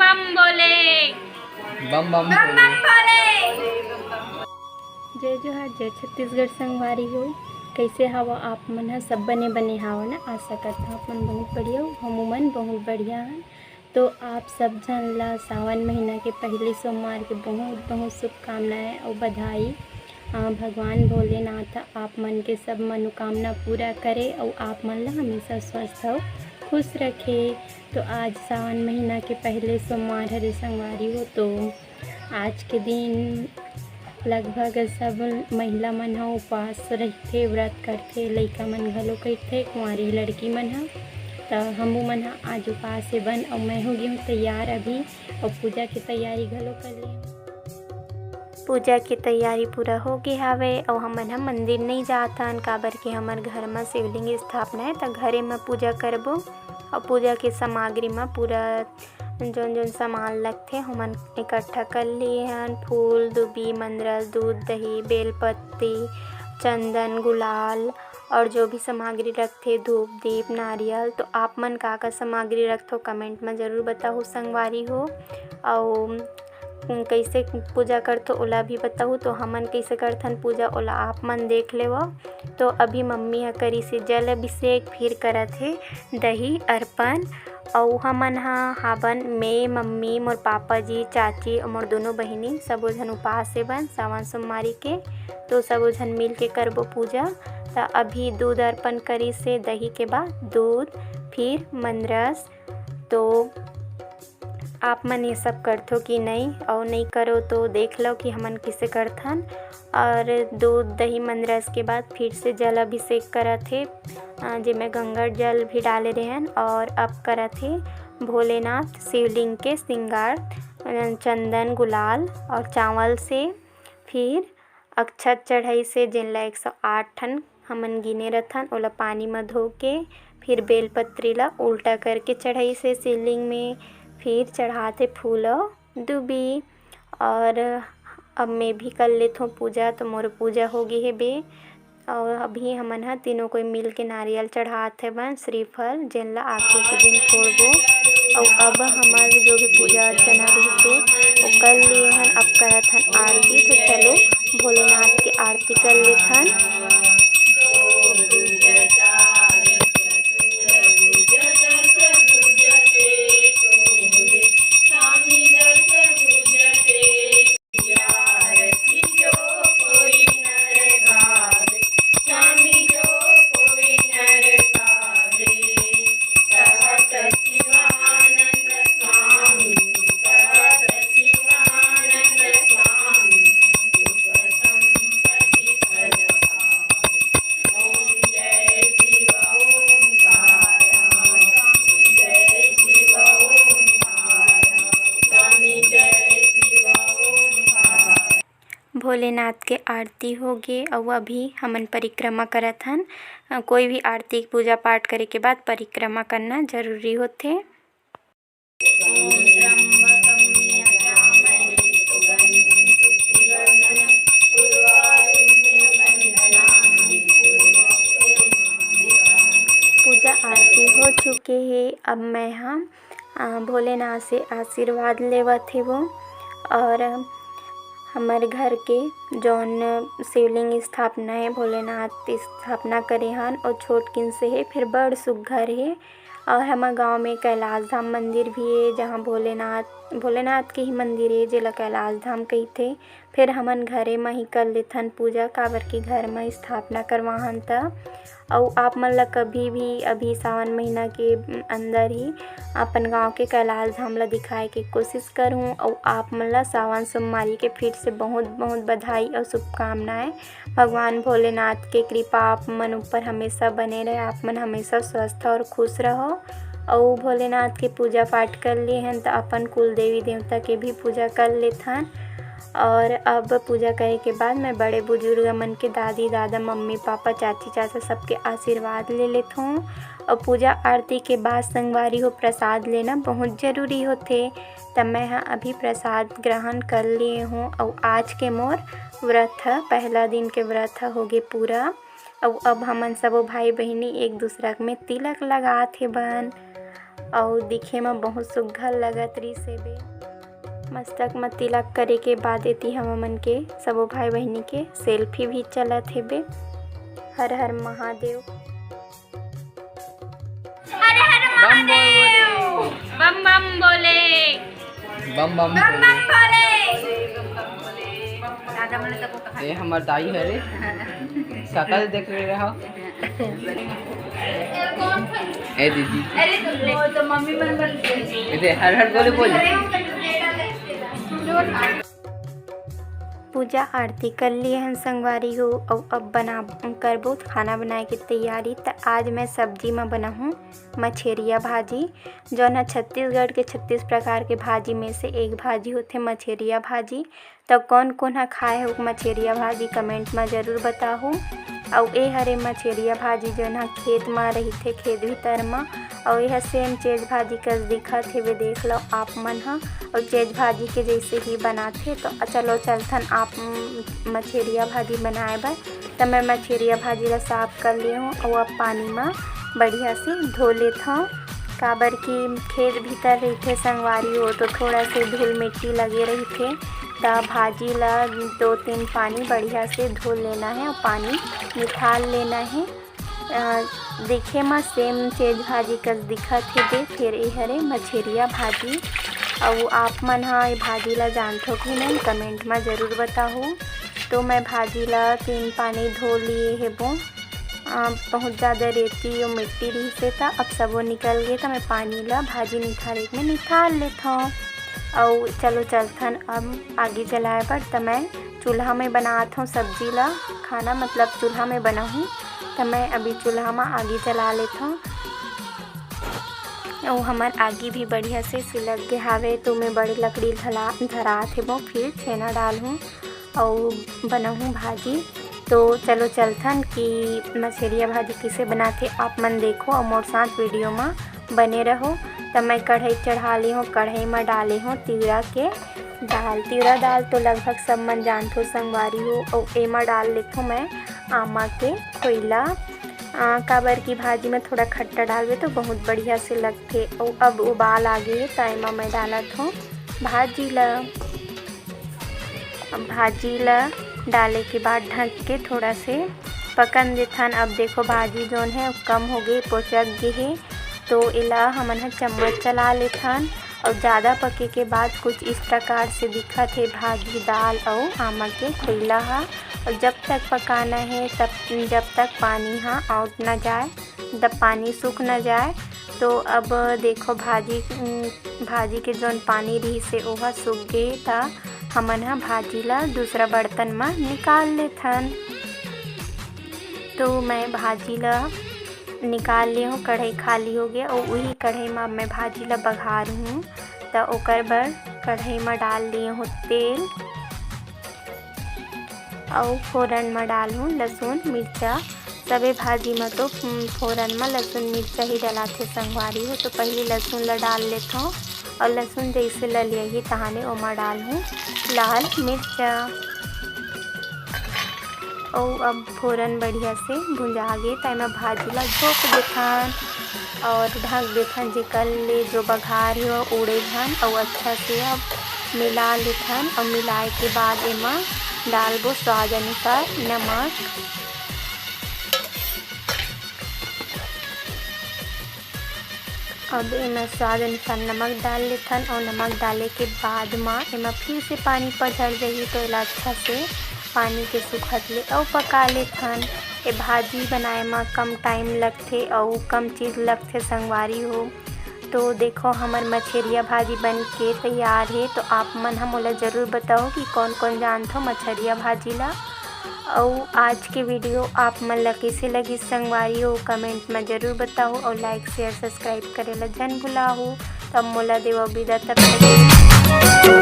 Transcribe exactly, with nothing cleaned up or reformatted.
Bomb बोले। Bomb bomb bomb bomb बोले। बोले। जय जोहार, जय छत्तीसगढ़ संगवारी हो। कैसे हवा आप मन ह? सब बने बने हाव ना? आशा करता हूँ आप मन बहुत बढ़िया हो, हमू मन बहुत बढ़िया हन। तो आप सब झन ला सावन महीना के पहले सोमवार के बहुत बहुत शुभकामनाएं अउ बधाई। अ, भगवान भोलेनाथ आप मन के सब मनोकामना पूरा करे अउ आप मन ला हमेशा स्वस्थ अउ खुश रखे। तो आज सावन महीना के पहले सोमवार हरे संगवारी हो, तो आज के दिन लगभग सब महिला मन ह उपवास रहिथे, व्रत करथे, लइका मन घलो करथे, कुंवारी लड़की मन ह। त हमू मन ह आज उपवास हे बन, अउ मैं हो गेहूँ तैयार अभी, अउ पूजा के तैयारी घलो कर ले। पूजा के तैयारी पूरा हो गे हावय, अउ हमन ह मंदिर नइ जाथन, काबर के हमर घर म शिवलिंग स्थापना हे, त घरे म पूजा करबो। अउ पूजा के सामग्री म पूरा जोन जोन सामान लगथे, हमन इकट्ठा कर लिए हन। फूल, दुबी, मंदरस, दूध, दही, बेलपत्ती, चंदन, गुलाल और जो भी सामग्री लगथे, धूप, दीप, नारियल। तो आप मन का का सामग्री रखथो, comment में जरूर बताहू संगवारी हो। अउ कैसे पूजा करथो, ओला भी बताहू। तो हमन कैसे करथन पूजा, ओला आप मन देख लेवो। तो अभी मम्मी ह करिस हे जल अभिषेक, फिर करत हे दही अर्पण। अउ हमन ह हाबन, मैं, मम्मी, मोर पापा जी, चाची अउ मोर दोनों बहिनी, सबो झन उपास हेबन सावन सोमवारी के। तो सबो झन मिल के करबो पूजा। त अभी दूध अर्पण करिस हे, दही के बाद दूध, फिर मंदरस। तो आप मन ये सब करथो कि नहीं, अउ नहीं करो तो देख लो कि हमन किसे करथन। और दूध, दही, मंदरस के बाद फिर से जल अभिषेक करत हे, अ, जेमे गंगा जल भी डाले रहेन। और अब करत हे भोलेनाथ शिवलिंग के श्रृंगार, अ, चंदन, गुलाल और चावल से। फिर अक्षत चढ़ाइस हे, जेन ला एक सौ आठ ठन हमन गिने रथन, ओला पानी म धो के, फिर बेलपत्री ला उल्टा करके चढ़ाइस हे शिवलिंग में, फिर चढ़ात हे फूल अउ दुबी। और अब मैं भी कर लेथों पूजा, तो मोर पूजा हो गे हे बे। और अभी हमन ह तीनों कोई मिल के नारियल चढ़ात हेबन, श्रीफल, जेन ला आखिरी के दिन फोड़बो। अउ अब हमर जो भी पूजा अर्चना रहिस हे, वो कर लिए हन, अब करत हन आरती। तो चलो, भोलेनाथ के आरती कर लेथन। भोलेनाथ के आरती हो गे, अउ अभी हमन परिक्रमा करत हन। अ, कोई भी आरती, पूजा पाठ करे के बाद परिक्रमा करना जरूरी होथे। पूजा आरती हो चुके हे। अब मैं ह, अ, भोलेनाथ से आशीर्वाद लेवत हेवो और हमर घर के जौन शिवलिंग स्थापना हे, भोलेनाथ स्थापना करे हन, ओ छोटकिन से हे, फिर बड़ सुग्घर हे। और हमर गांव में कैलाश धाम मंदिर भी हे, जहां भोलेनाथ, भोलेनाथ के ही मंदिर हे, जेला कैलाश धाम कहिथे। फिर हमन घरे म ही कर लेथन पूजा, काबर कि घर म स्थापना करवाहन त। अउ आप मन ल कभी भी अभी सावन महीना के अंदर ही अपन गांव के कैलाश धाम ल दिखाए के कोशिश करहूं। अउ आप मन ल सावन सोमवारी के फिर से बहुत बहुत बधाई अउ शुभकामनाएं। भगवान भोलेनाथ के कृपा आप मन ऊपर हमेशा बने रहे, आप मन हमेशा स्वस्थ और खुश रहो। अउ भोलेनाथ के पूजा पाठ कर लिए हन, त अपन कुल देवी देवता के भी पूजा कर लेथन। और अब पूजा करे के बाद मैं बड़े बुजुर्ग मन के, दादी दादा, मम्मी पापा, चाची चाचा, सबके आशीर्वाद ले लेथों। और पूजा आरती के बाद संगवारी हो, प्रसाद लेना बहुत जरूरी होथे। त मैं ह अभी प्रसाद ग्रहण कर लिए हूँ। अउ आज के मोर व्रत ह, पहला दिन के व्रत ह, होगे पूरा। अउ अब हमन सबो भाई बहिनी एक दूसरा में तिलक लगात हेबन। अउ दिखे म बहुत सुग्घर लगत रिहिस हेबे। मस्तक म तिलक करे के बाद एती हमन के सबो भाई बहिनी के selfie भी चलत हेबे। हर हर महादेव। हर हर बम बोल बोले। महादेव। बम बम बोले। बम बम बम बम बोले। बोले। दादा मन तो को कहा ये हमर दाई हरे। सकल देख ले रहा। ए दीदी। अरे तुम ले। वो तो मम्मी मन बन गई। इधर हर हर बोले बोले। पूजा आरती कर लिए हन संगवारी हो, अउ अब बना करबो खाना बनाए के तैयारी। त आज मैं सब्जी म बनाहूँ मछेरिया भाजी, जौन ह छत्तीसगढ़ के छत्तीस प्रकार के भाजी में से एक भाजी होथे मछेरिया भाजी। त कौन कोन ह खाए हो मछेरिया भाजी, comment म जरूर बताहू। अउ ए हरे मछेरिया भाजी, जौन ह खेत म रहिथे, खेत भीतर म, अउ ए ह same चेज भाजी कस दिखत हेवे, देख लो आप मन ह। अउ चेज भाजी के जैसे ही बनाथे, तो चलो चलथन आप, म, मछेरिया भाजी बनाए बर। त मैं मछेरिया भाजी ला साफ कर लिए हूँ, अउ अब पानी म बढ़िया से धो लेत हूँ, काबर कि खेत भीतर रहिथे संगवारी हो, तो थोड़ा से धूल मिट्टी लगे रहिथे। त भाजी ला दो तीन पानी बढ़िया से धो लेना है अउ पानी निकाल लेना है। अ, देखे म same चेज भाजी कस दिखत हेबे, फेर ए हरे मछेरिया भाजी। अउ आप मन ह ए भाजी ला जानथो कि नहीं, comment म जरूर बताहू। तो मैं भाजी ला तीन पानी धो लिए हेबो। अ, बहुत ज़्यादा रेती अउ मिट्टी रहिसे, त अब सबो निकल गे, त मैं पानी ला भाजी निथारे में निथार लेथव। अउ चलो चलथन, अब आगी जलाए बर। त मैं चूल्हा में बनात हव सब्जी ला, खाना मतलब चूल्हा में बनाहूँ। त मैं अभी चूल्हा में आगी जला लेथव। अउ हमर आगी भी बढ़िया से सुलग गे हावे, तो मैं बड़े लकड़ी धला-, धरात हेबो, फिर छेना डालहूँ अउ बनाहूँ भाजी। तो चलो चलथन कि मछेरिया भाजी किसे बनाथे, आप मन देखो अउ मोर साथ video म बने रहो। त मैं कढ़ाई चढ़ा ले हूँ, कढ़ाई म डाले हूँ तिवरा के दाल। तिवरा दाल तो लगभग सब मन जानथो संगवारी हो। अउ एमा डाल लेथो मैं आमा के खोइला, आ, काबर की भाजी में थोड़ा खट्टा डालबे तो बहुत बढ़िया से लगथे। अउ अब उबाल आ गे, त एमा मैं डालत हूँ भाजी ला। अब भाजी ला डाले के बाद ढक के थोड़ा से पकन देथन। अब देखो भाजी जोन है कम हो गे, पोचक गे हे, तो एला हमन ह चम्मच चला लेथन। अउ ज़्यादा पके के बाद कुछ इस प्रकार से दिखत हे भाजी, दाल अउ आमा के खोइला ह। अउ जब तक पकाना है, तब, जब तक पानी ह out ना जाए, जब पानी सूख ना जाए। तो अब देखो भाजी, उम, भाजी के जोन पानी रहिसे ओहा सूख गे, त हमन ह भाजी ला दूसरा बर्तन म निकाल लेथन। तो मैं भाजी ला निकाल ले हूँ, कढ़ाई खाली हो गया। अउ उही कढ़ाई म अब मैं भाजी ला बघार हूँ, त ओकर बर कढ़ाई म डाल लिए हूँ तेल, अउ फोरन म डाल हूँ लहसुन मिर्चा। सबे भाजी म तो, उम, फोरन म लहसुन मिर्चा ही डलाथे संगवारी हो। तो पहली लहसुन ला डाल लेथव, अउ लहसुन जैसे ललियाही तहाने ओमा डाल हूँ लाल मिर्चा। अउ अब फोरन बढ़िया से भुंजा गे, त एमा भाजी ला झोंक देथन अउ ढक देथन, जेकर ले जो बघार हे वो उड़े झन। अउ अच्छा से अब मिला लेथन, अउ मिलाए के बाद एमा डालबो स्वाद अनुसार नमक। अब एमा स्वाद अनुसार नमक डाल लेथन, अउ नमक डाले के बाद म एमा फिर से पानी पचर जाही, तो एला अच्छा से पानी के सुखत ले अउ पका लेथन। ए भाजी बनाए म कम time लगथे अउ कम चीज लगथे संगवारी हो। तो देखो, हमर मछेरिया भाजी बन के तैयार हे। तो आप मन ह मोला जरूर बताओ कि कौन कौन जानथो मछरिया भाजी ला। अउ आज के video आप मन ला कइसे लगिस संगवारी हो, comment म जरूर बताओ, अउ like, share, subscribe करे ला झन भुलाहू। तब मोला देवो बिदा, तब तक